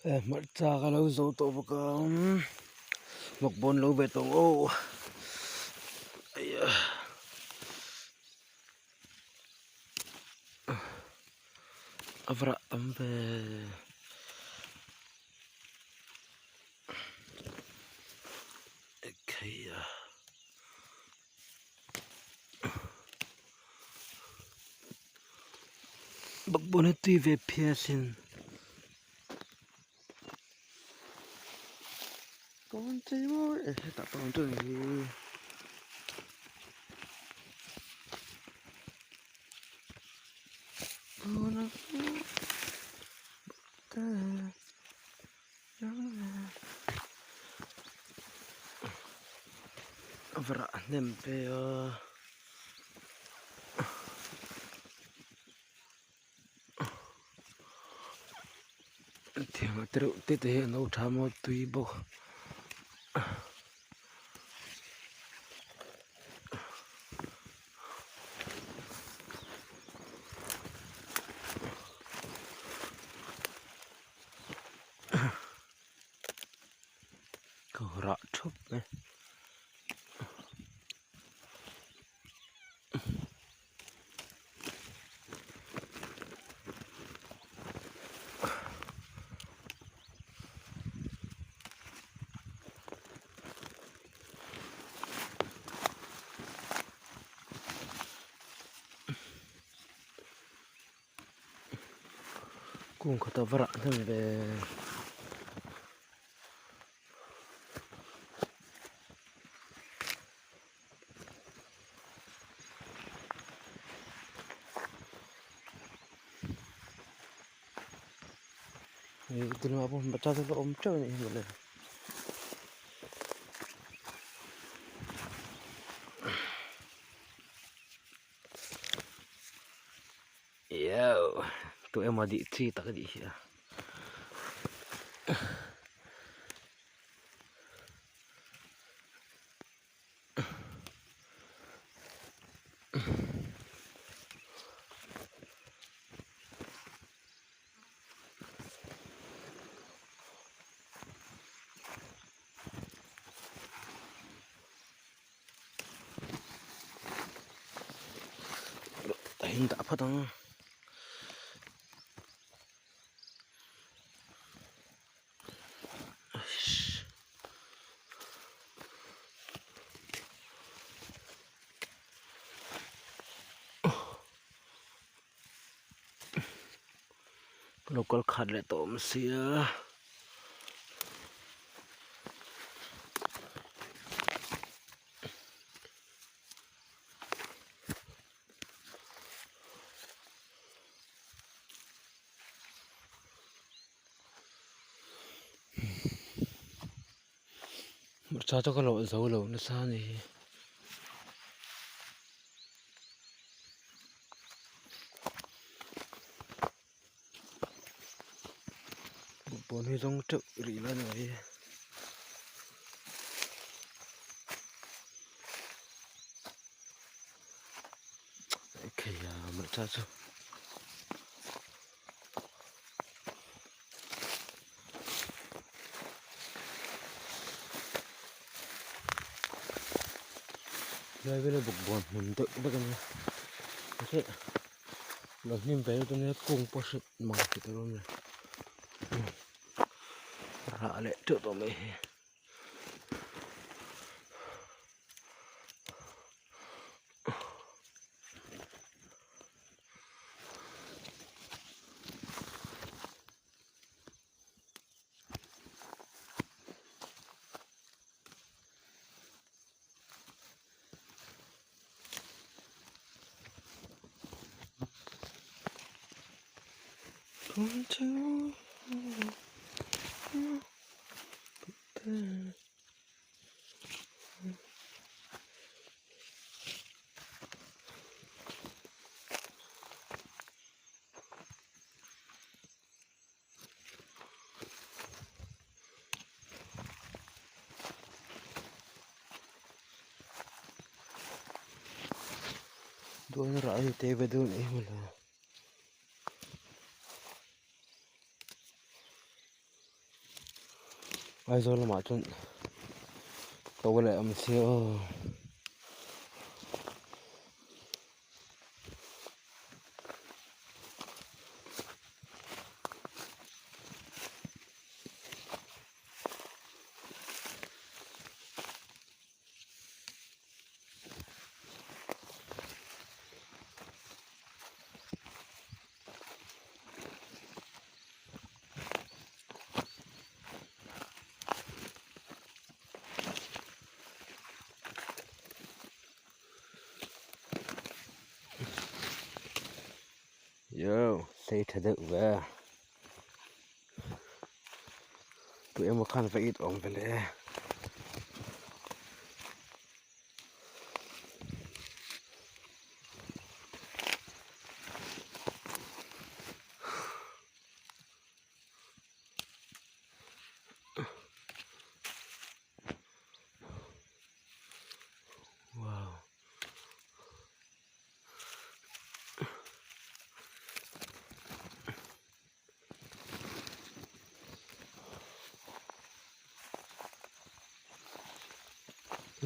Hmarcha ka lo zo tawh bawk a bawkbawn lo ve tawh ang aw a va rah tam ve ekhei a. Bawkbawn hi tui ve phian asin hetah pawh awm teuh hi. A va rah hnem ve a tiang te reuh te te hi an lo tha maw tui bawk. Ka rah thup mai. Kung khat a va rah hnem ve. Hei tunah pawh hmarcha te pawh a awm teuh a nih hi mawle. Iau tu emaw dih chi tak a nih hi a. A in dah phawt ang. Local khat leh tawh awm sia. Hmarcha chu ka lawh zo lo nasa a ni hi. Bawkbawn hi zawng teuh rih la ni mai. Ekhei a hmarcha chu. Helai vel a bawkbawn hmun deuh vek a nia mahse lo hnim ve deuh ania kung pawh hriat mang hret a awm lo rah leh teuh tawh mai hi. Duan rah hi te ve deuh nei hmel a. Aizawl lamah chuan to leh awm se aw. Yo sei tha deuh ve tu emaw khan va it awm vele. Wow.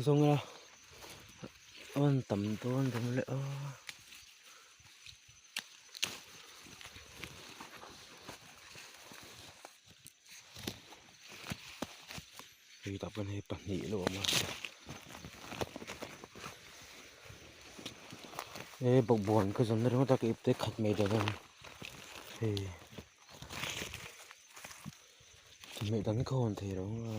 Zawnga a rawn tam dawn rum leh a. Hei tah pawn hei pahnih a lo awm a he bawkbawn ka zawn na ringawt a ka ipte khat mai dawn a hei chawhmeh dang ka hawn thei lo ang a.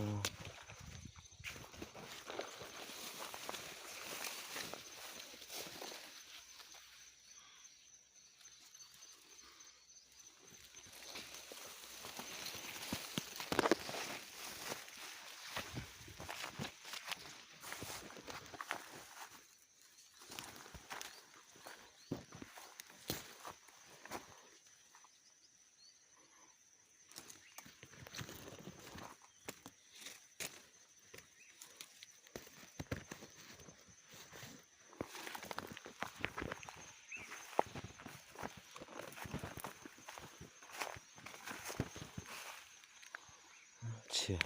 Chhia.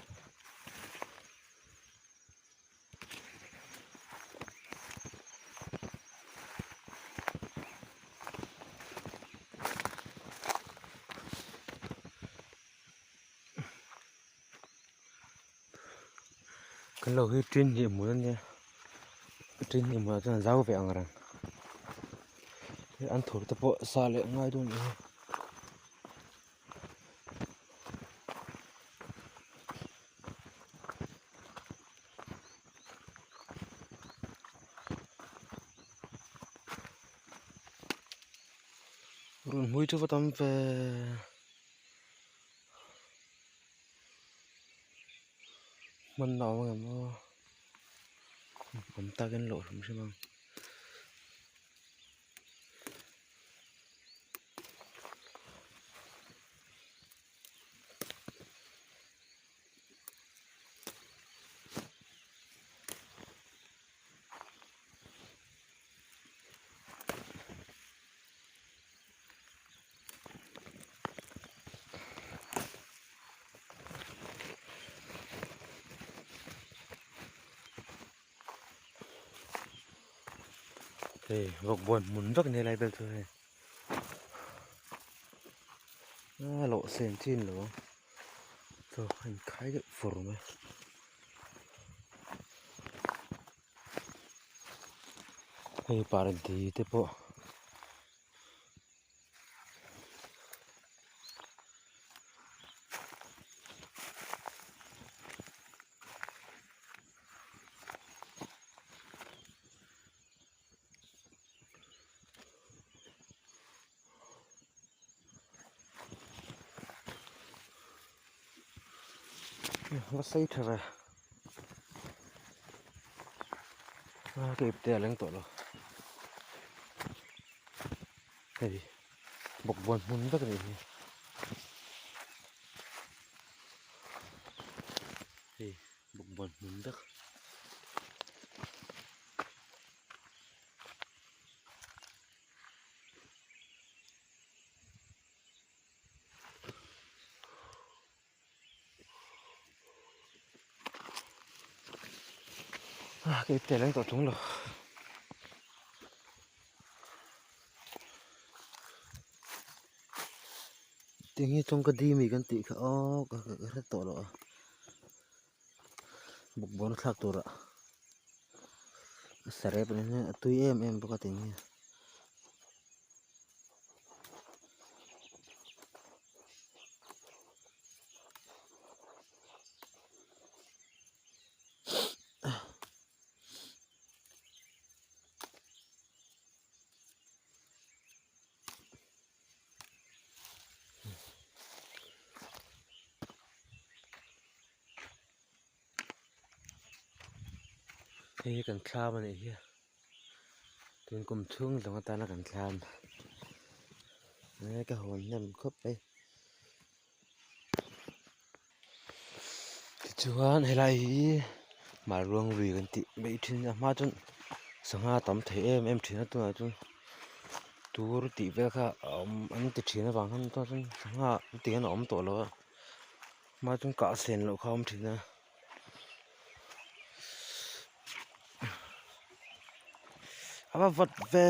Kan lo hi tin hnih hmun a nia tin hnih hmunah chuan a zau ve ang reng an thur te pawh sa leh ngai dawn a ni. Run hmui chu va tam ve. Hman a awm ang em aw awm takin loh hrim hrim ang. Hei bawkbawn hmun vek a ni lai vel chu hei a lawh sen chin lo ang chaw a inkhai deuh fur mai. Hei pardi te pawh. Va sei tha ve a ka ipte a leng tawh lo hei bawkbawn hmun vek a nih hi hei bawkbawn hmun vek. Ka ipte leng tawh chung lo. Tinge chuan ka dimi kan tih kha aw ka hre tawh lo a bawkbawn a thlak turah a sarep a ni a tui em em bawk a tinge. Hei hi kan thlam a nih hi tun kum chhung zawng atana kan thlam ka hawn hnem khawp mai. Tichuan helai hi Mahruang lui kan tih mai thin a hma chuan sangha tam thei em em thin a tunah chuan tur tih vel kha a awm an ti thin avang khan tunah chuan sangha ti hian a awm tawh lo a hma chuan kah sen loh kha a awm thin a. A va vawt ve.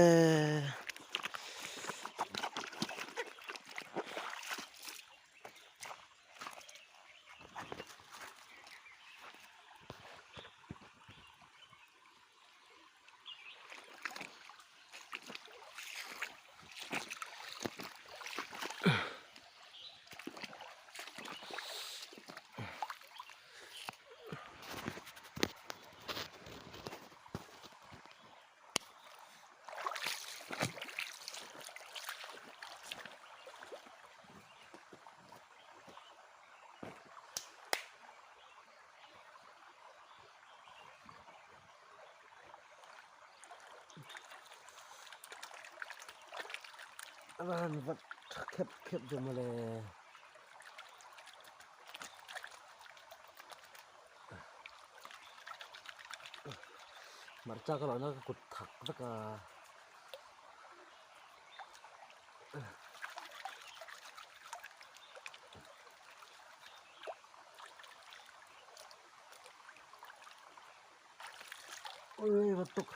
A va han vat tha khep khep ve mawle. Hmarcha ka lohna ka kut thak vek a. Ui va tuk.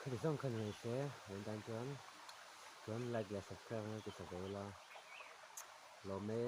Khati zawng khan ngei se vawiin tan chuan chuan like leh subscribe an lo ti sak ve ula lawm e.